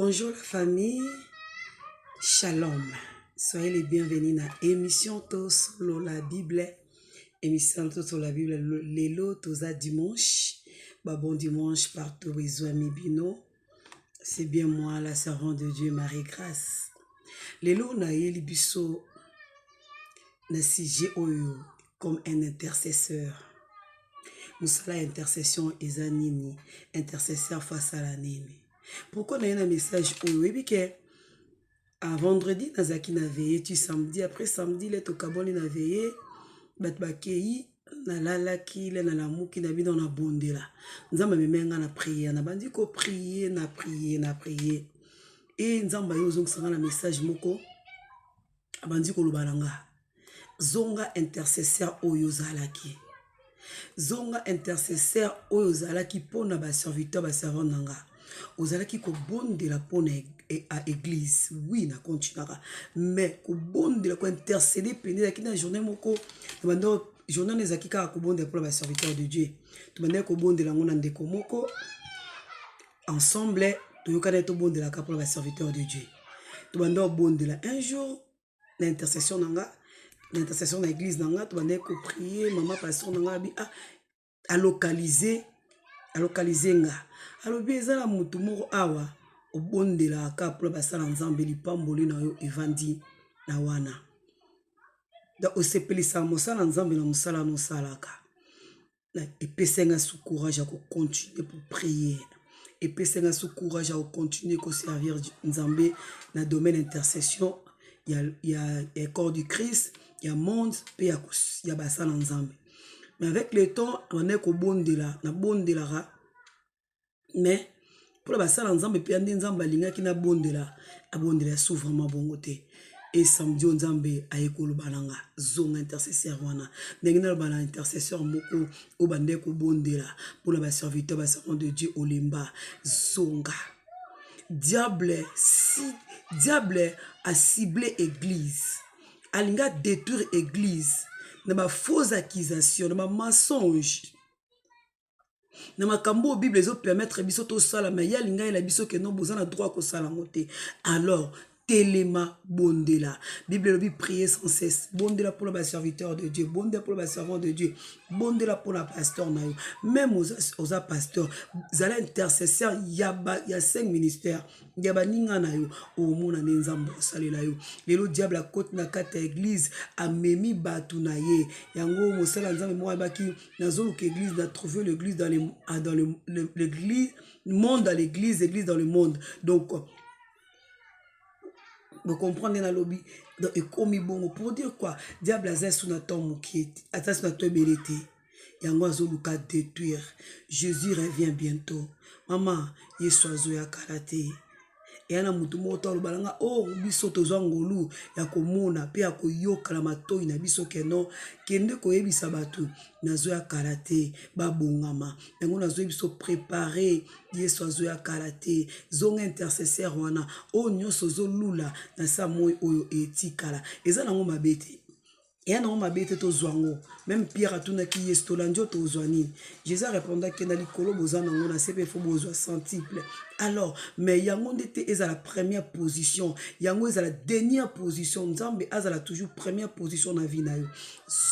Bonjour la famille, shalom. Soyez les bienvenus na émission Tosolola Bible. Émission Tosolola Bible lelo toza dimanche. Ba bon dimanche partout ezwami bino. C'est bien moi la servante de Dieu Marie Grâce. Lelo nayeli biso na sujet oyo comme un intercesseur. Mosala ya intercession eza nini? Intercesseur faut asala nini? Pourquoi naye na message oyo? Oyebi ke a vendredi nazalaki na veille ti samedi, après samedi le tokabwani na veille, bato bakei, nalalaki le nalamuki na bino nabondela. Nzambe amemaki nga na prière, nabandi ko prier na prier na prier e Nzambe aye ozongisa nga na message moko, abandi koloba na nga zonga intercesseur oyo ozalaki, zonga intercesseur oyo ozalaki mpona ba serviteur ba servante na nga, ozalaki kobondela mpona église. Oui, na continuaka mais kobondela ko intercéder pene ezalaki na journée moko na bando, journée wana ezalaki kaka kobondela mpona ba serviteur de Dieu. Tobandaki kobondela yango na ndeko moko ensemble, toyokani tobondelaka mpona ba serviteur de Dieu. Tobanda kobondela un jour na intercession na nga, na intercession na église na nga, tobandaki koprier. Mama pasteur na nga abi ah, alocaliser alocaliser nga, alobi eza na motu moko awa obondelaka kaka mpona basala Nzambe, lipamboli na yo evandi na wana. Donc osepelisaka mosala Nzambe na mosala na osalaka. Epesi nga su courage ya kocontinue pour prier, epesi nga su courage ya kocontinue koservir Nzambe na domaine intercession ya corps du Christ, ya monde mpe ya basala Nzambe. Mais avec le temps abandaki kobondela, nabondelaka mais mpona basala Nzambe mpe nde Nzambe alingaki nabondela, abondela su vraiment bongo te. E samedi oyo Nzambe aye koloba na nga zonga intercesseur wana, ndenge naloba na intercesseur moko oyo bandeki kobondela mpona baserviteur baservant de Dieu, olemba, zonga. Diable, si diable acible église, alingi adétruire église na bafausse accusation, na bamensonge, na makambo oyo Bible ezopermettre biso tosala, mais ye alingi ayela biso ke no, boza na droit kosala yango te. Alors telema, bondela. Bible elobi prier sans cesse. Bondela mpona baserviteur de Dieu, bondela mpona baservant de Dieu, bondela mpona pasteur na yo. Même oza, oza pasteur, zala intercesseur ya cinq ministères ya baninga na yo, omona nde Nzambe osalela yo. Lelo diable akoti na kati ya église, amemi bato na ye. Yango mosala Nzambe moko ayebaki nazoluka église, na trouver l'église dans le, ah, dans le, l'église monde, dans l'église, église dans le monde. Donc bocomprendre nde nalobi. Donc ekomi bongo pour dire quoi? Diable aza su na temps mokie, aza su na temps ebele te, yango azoluka détruire. Jésus revient bientôt, mama. Yesu azoya kala te. Eya na motu moko to aloba na nga o oh, biso tozwa ngolu ya komona mpe ya koyoka na matoi na biso keno kende koyebisa bato nazoya kala te, babongama. Yango nazoyi biso prépare, Yesu azoya kala te. Zonga intercesseur wana oyo nyonso ozolula na sa moi oyo etikala, eza nango mabe te, eya nango mabe te, tozwa yango. Même Pierre atunaki Yesu, tolandi oyo, tozwa nini? Jésus arépondaki na likolo boza nango, na se mpe fo bozwa centuple. Alors mais yango nde te ezala première position, yango ezala dernière position. Nzambe azala toujours première position na vie na yo.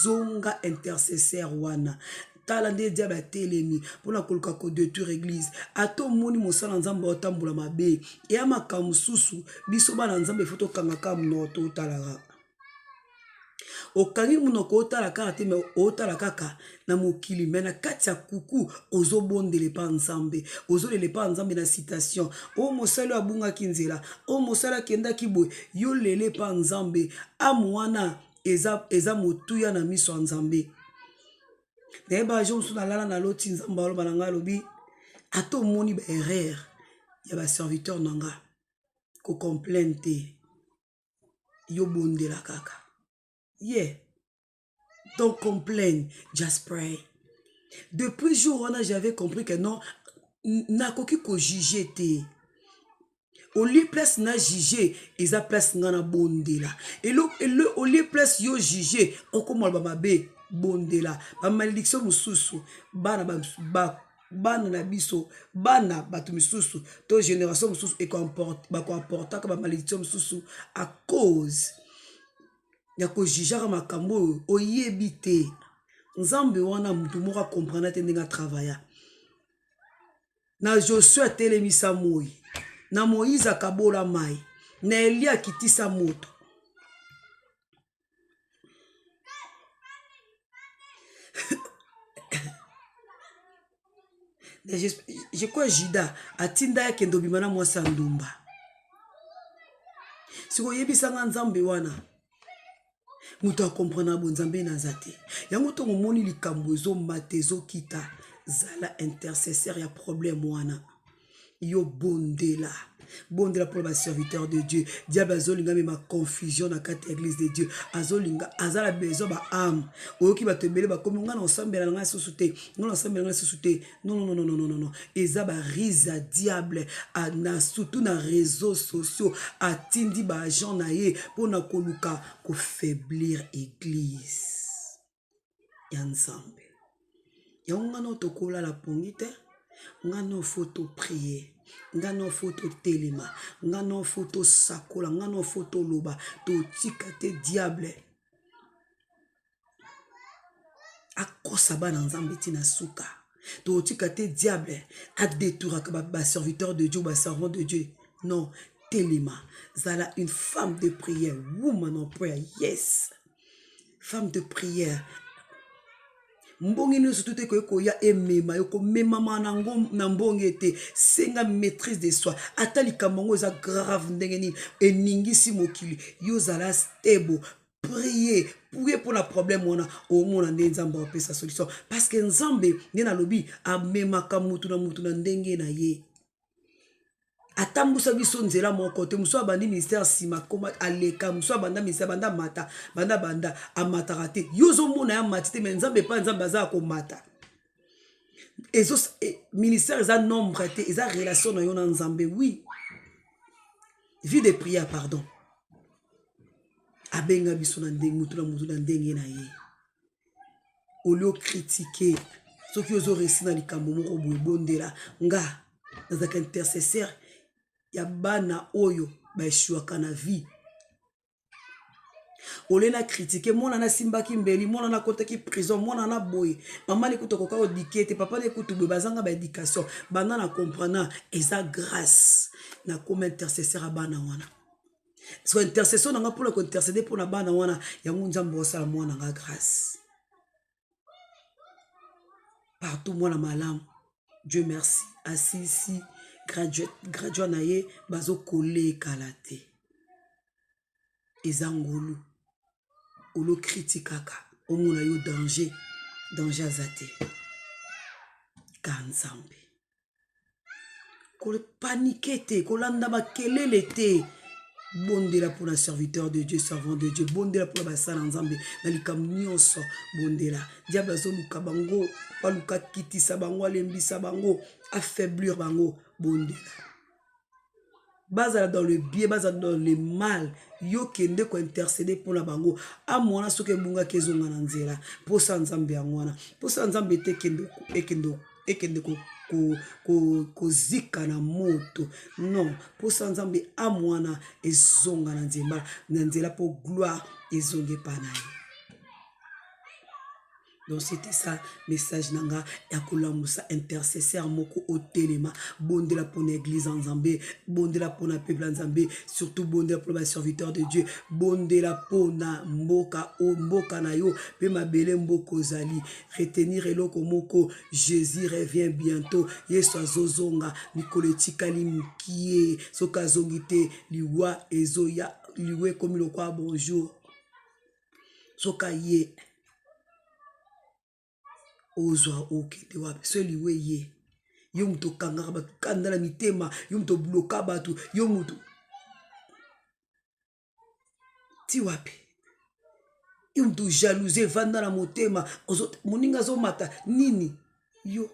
Zonga intercesseur wana. Tala nde diable atelemi mpona koluka kodétruire église. Ata omoni mosala Nzambe aotambola mabe, eya makambo mosusu. Biso bana Nzambe fo tokangaka monoko, totalaka. Okangi monoko, otala kaka te, me otala kaka na mokili, me na kati ya kuku ozobondela epa Nzambe, ozolela epa Nzambe na citation oyo mosali oyo abungaki nzela, oyo mosali akendaki boye. Yo lela epa Nzambe. Amu wana eza motuya na miso ya Nzambe. Nayeba jour mosusu nalala, naloti Nzambe aloba na ngai, alobi ata omoni baerreur ya baserviteur na nga, kocomplain te, yo bondela kaka. Yeah, don't complain, just pray. Depuis jour wana j'avais compris que non, nakoki kojuge te. Olie place na juge, eza place nga na bondela. Olie place yo juge, okoma loba mabe, bondela. Bamalédiction mosusu bana ba Bana na biso, bana bato misusu to génération mosusu bakoapportaka bamalédiction mosusu à cause ya kojugeaka makambo oyo oyebi te. Nzambe wana motu moko akomprendre te ndenge atravaya. Na Josue atelemisa moi, na Moïse akabola mai, na Elie akitisa moto. Je crois Judas atinda ye akende obima na mwasi ya ndumba. Sikoyo oyebisanga Nzambe wana moto akomprendre na bonzambe naza te. Yango ntongo omoni likambo ezomata ezokita, zala intercesseur ya problème wana. Yo bondela, bondela mpona baserviteur de Dieu. Diable azolinga mema confusion na kati ya église de Dieu, azolinga, aza na besoin ba âme. Oyoki bato ebele bakomi ngai na osambela na ngai susu te, ngai na osambela na ngai susu te. Non, non, non, non, non, non, non. Eza ba rise ya diable, na surtout na réseaux sociaux, atindi ba agent na ye mpona koluka kofaiblir église ya Nzambe. Yango ngai nao tokolala pongi te, ngai nao fo toprier, ngai nao fo totelema, ngai nao fo tosakola, ngai nao fo toloba. Totika te diable akosa bana Nzambe ntina suka. Totika te diable adétouraka ba serviteur de Dieu, ba servant de Dieu. Non, telema, zala une femme de prière, woman of prayer. Yes, femme de prière. Mbonge nyonso tout ekoki koya emema yo, komemama na mbonge te. Senga maîtrise de soi. Ata likambo yango eza grave ndenge nini, eningisi mokili, yo zala stable. Prier, prier pour la problème wana, omona nde Nzambe apesa solution. Parce que Nzambe nde nalobi amemaka mutu na mutu na ndenge na ye. Atambusa biso nzela moko te. Mosusu abandi ministère nsima koma aleka, mosusu abanda ministère banda mata, banda banda amataka te. Yo ozomona ya mati te, mais Nzambe epai Nzambe aza ya komata. Ezo, ministère eza nombre te, eza relation na yo na Nzambe. Oui, vie de prière, pardon. Abenga biso na ndenge mutu na mutu na ndenge na ye. Olio critiquer soki ozo réussir na likambo moko boye, bondela. Nga nazalaka intercesseur ya bana oyo baeshuaka na vie. Ole na critiquer mwana nasimbaki mbeli, mwana nakotaki prison, mwana na boye, mama ne kutu akoka kodike te, papa ne kutu boye, bazanga ba éducation. Banda na comprendre eza grâce na koma intercesseur ya bana wana. So intercession na nga mpona kointercede mpona bana wana, yango Nzambe osala mwana nga grâce partout. Mwana malamu, Dieu merci, asisi graduate na ye, bazokolekala te. Eza ngolu olo kritikaka, omona yo danger, danger aza te ka Nzambe. Kopanike te, kolanda makelele te. Bondela mpona serviteur de Dieu, servant de Dieu. Bondela mpona basala Nzambe na likambo nyonso. Bondela. Diable azoluka bango, baluka kitisa bango, alembisa bango, affaiblir bango. Bondela. Bazala dans le bien, bazala dans le mal, yo kende kointercede mpona bango. Amona soki ebungaki ezonga na nzela. Mposa Nzambe yango wana, mposa Nzambe te ekende kozika na moto. Non, mposa Nzambe amwana ezonga na nzela, na nzela mpo gloire ezonga epa na ye. Donc c'était ça message nanga ya kolamusa intercesseur moko otelema. Bondela pona église ya Nzambe, bondela pona peuple ya Nzambe, surtout bondela pona ba serviteur de Dieu, bondela pona mboka o mboka na yo pe mabele mboka ozali. Retenir eloko moko, Jésus revient bientôt. Yesu azozonga, mikolo etikali mikie. Soki azongi te, liwa ezoya, liwa ekomi lokola bonjour. Soki aye ozwa okende wapi? So liwe ye, yo moto okangaka bato kanda na mitema, yo moto obloka bato, yo moto ti wapi? Yo moto jalouse evanda na motema, moninga azomata nini yo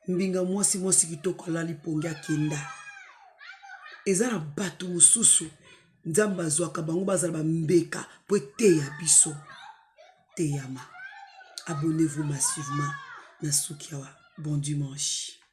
mbinga mwasi, mwasi kitoko alali pongi akenda. Eza na bato mosusu Nzambe azwaka bango bazala bambeka po eteya biso. Teyama. Abonnez-vous massivement. Na suki awa. Bon dimanche.